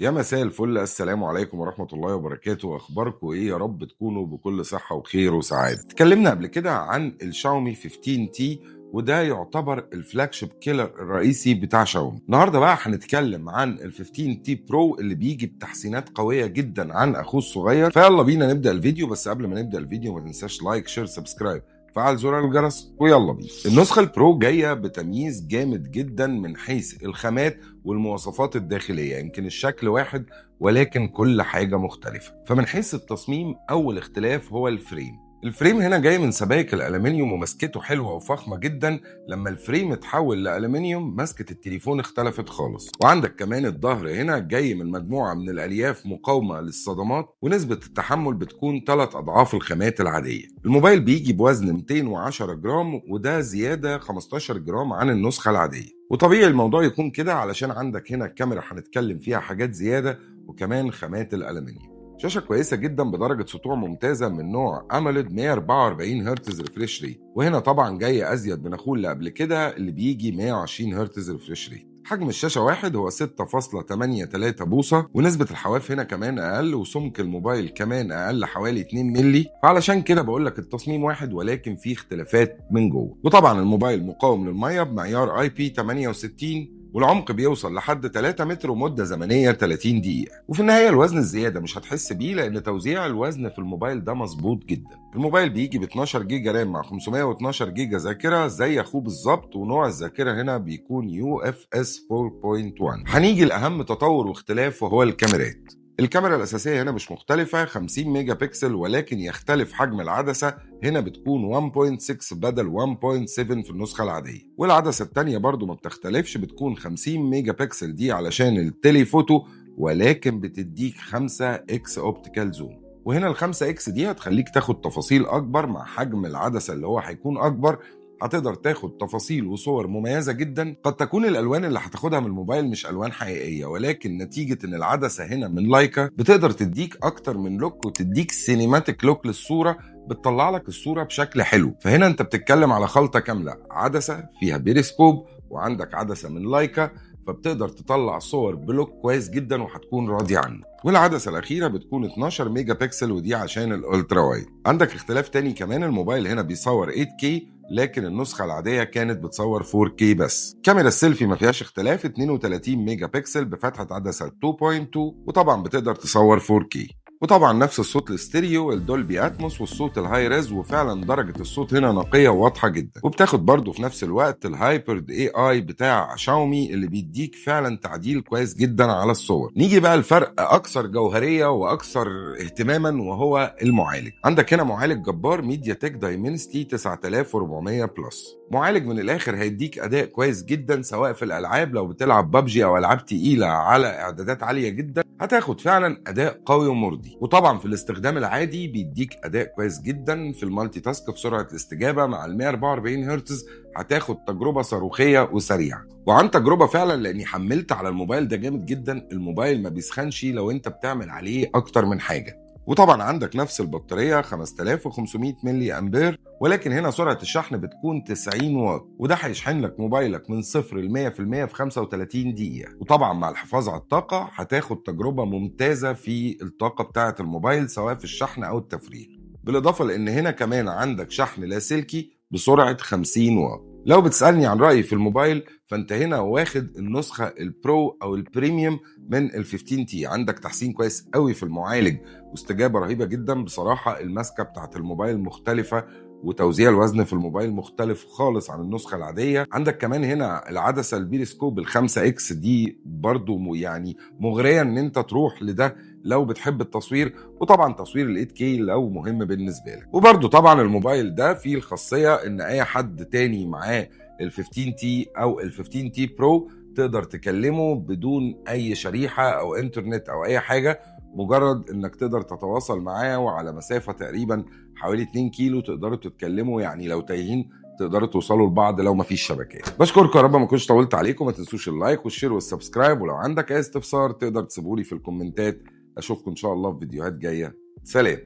يا مساء الفل، السلام عليكم ورحمة الله وبركاته. أخباركم إيه؟ يا رب تكونوا بكل صحة وخير وسعادة. اتكلمنا قبل كده عن الشاومي 15T، وده يعتبر ال flagship killer الرئيسي بتاع شاومي. النهارده بقى هنتكلم عن ال 15T Pro اللي بيجي بتحسينات قوية جدا عن اخوه الصغير. فيلا بينا نبدا الفيديو، بس قبل ما نبدا الفيديو ما تنساش like، share، subscribe، فعل زرار الجرس، ويلا بينا. النسخة ال Pro جاية بتمييز جامد جدا من حيث الخامات والمواصفات الداخلية. يمكن الشكل واحد ولكن كل حاجة مختلفة. فمن حيث التصميم، أول اختلاف هو ال frame. ال frame هنا جاي من سبائك الالومنيوم ومسكته حلوة وفخمه جدا. لما ال frame اتحول لالومنيوم، مسكه التليفون اختلفت خالص. وعندك كمان الظهر هنا جاي من مجموعة من الالياف مقاومة للصدمات، ونسبه التحمل بتكون 3 اضعاف الخامات العاديه. الموبايل بيجي بوزن 210 جرام، وده زيادة 15 جرام عن النسخة العاديه، وطبيعي الموضوع يكون كده علشان عندك هنا الكاميرا هنتكلم فيها حاجات زياده، وكمان خامات الالومنيوم. شاشة كويسة جدا بدرجة سطوع ممتازة من نوع AMOLED، 144 هرتز refresh rate، وهنا طبعا جاي ازيد من اخوه اللي قبل كده اللي بيجي 120 هرتز refresh rate. حجم الشاشة واحد، هو 6.83 بوصة، ونسبة الحواف هنا كمان أقل، وسمك الموبايل كمان أقل حوالي 2 ملي. فعلشان كده بقول لك التصميم واحد ولكن فيه اختلافات من جوه. وطبعا الموبايل مقاوم للمية بمعيار IP 68، والعمق بيوصل لحد 3 متر ومدة زمنية 30 دقيقة. وفي النهاية الوزن الزيادة مش هتحس بيه، لأن توزيع الوزن في الموبايل ده مظبوط جدا. الموبايل بيجي ب 12 جيجا RAM مع 512 جيجا ذاكرة زي أخوه بالظبط، ونوع الذاكرة هنا بيكون UFS 4.1. هنيجي لأهم تطور واختلاف وهو الكاميرات. الكاميرا الأساسية هنا مش مختلفة، 50 ميجا بكسل، ولكن يختلف حجم العدسة، هنا بتكون 1.6 بدل 1.7 في النسخة العادية. والعدسة التانية برضو ما بتختلفش، بتكون 50 ميجا بكسل، دي علشان ال telephoto، ولكن بتديك 5 X optical zoom. وهنا ال 5 X دي هتخليك تاخد تفاصيل اكبر مع حجم العدسة اللي هو هيكون اكبر، هتقدر تاخد تفاصيل وصور مميزة جدا. قد تكون الالوان اللي هتاخدها من الموبايل مش الوان حقيقيه، ولكن نتيجة ان العدسة هنا من لايكا بتقدر تديك اكتر من look وتديك cinematic look للصوره، بتطلع لك الصورة بشكل حلو. فهنا انت بتتكلم على خلطه كامله، عدسة فيها بيريسكوب وعندك عدسة من لايكا، فبتقدر تطلع صور ب look كويس جدا وهتكون راضي عنه. والعدسه الاخيرة بتكون 12 ميجا بكسل، ودي عشان ال ultra wide. عندك اختلاف تاني كمان، الموبايل هنا بيصور 8K، لكن النسخة العادية كانت بتصور 4K بس. كاميرا السيلفي ما فيهاش اختلاف، 32 ميجا بكسل بفتحة عدسة 2.2، وطبعا بتقدر تصور 4K. وطبعا نفس الصوت الاستيريو ال Dolby Atmos والصوت ال high res، وفعلا درجه الصوت هنا نقية وواضحة جدا. وبتاخد برضو في نفس الوقت ال hybrid AI بتاع شاومي اللي بيديك فعلا تعديل كويس جدا على الصور. نيجي بقى الفرق اكثر جوهرية واكثر اهتماما وهو المعالج. عندك هنا معالج جبار، MediaTek Dimensity 9400 Plus، معالج من الاخر هيديك اداء كويس جدا، سواء في الالعاب لو بتلعب ببجي او العاب تقيلة على اعدادات عالية جدا هتاخد فعلا اداء قوي ومرضي. وطبعا في الاستخدام العادي بيديك اداء كويس جدا في ال multitask، في سرعة الاستجابة مع ال 144 هرتز هتاخد تجربه صاروخيه وسريعه. وعن تجربه فعلا، لاني حملت على الموبايل ده جامد جدا، الموبايل ما بيسخنش لو انت بتعمل عليه اكتر من حاجه. وطبعا عندك نفس البطارية 5500 ملي امبير، ولكن هنا سرعة الشحن بتكون 90 واط، وده هيشحن لك موبايلك من 0 ل 100% في 35 دقيقة. وطبعا مع الحفاظ على الطاقة هتاخد تجربة ممتازة في الطاقة بتاعة الموبايل، سواء في الشحن أو التفريغ. بالإضافة لأن هنا كمان عندك شحن لاسلكي بسرعة 50 واط. لو بتسألني عن رأيي في الموبايل، فانت هنا واخد النسخة ال Pro او ال premium من ال 15T. عندك تحسين كويس قوي في المعالج واستجابة رهيبة جدا. بصراحة الماسكة بتاعت الموبايل مختلفة، وتوزيع الوزن في الموبايل مختلف خالص عن النسخة العادية. عندك كمان هنا العدسة البيريسكوب ال5 X، دي برضو يعني مغرية ان انت تروح لده لو بتحب التصوير، وطبعا تصوير ال 8K لو مهم بالنسبة لك. وبرضو طبعا الموبايل ده فيه الخاصية ان اي حد تاني معاه ال 15T او ال 15T Pro تقدر تكلمه بدون اي شريحة او انترنت او اي حاجة، مجرد انك تقدر تتواصل معاه، وعلى مسافة تقريبا حوالي 2 كيلو تقدروا تتكلموا، يعني لو تايهين تقدروا توصلوا لبعض لو مفيش شبكات. بشكركم، يا رب ما كنتش طولت عليكم. ما تنسوش ال like وال share وال subscribe، ولو عندك اي استفسار تقدر تسيبولي في الكومنتات. اشوفكم ان شاء الله في فيديوهات جايه. سلام.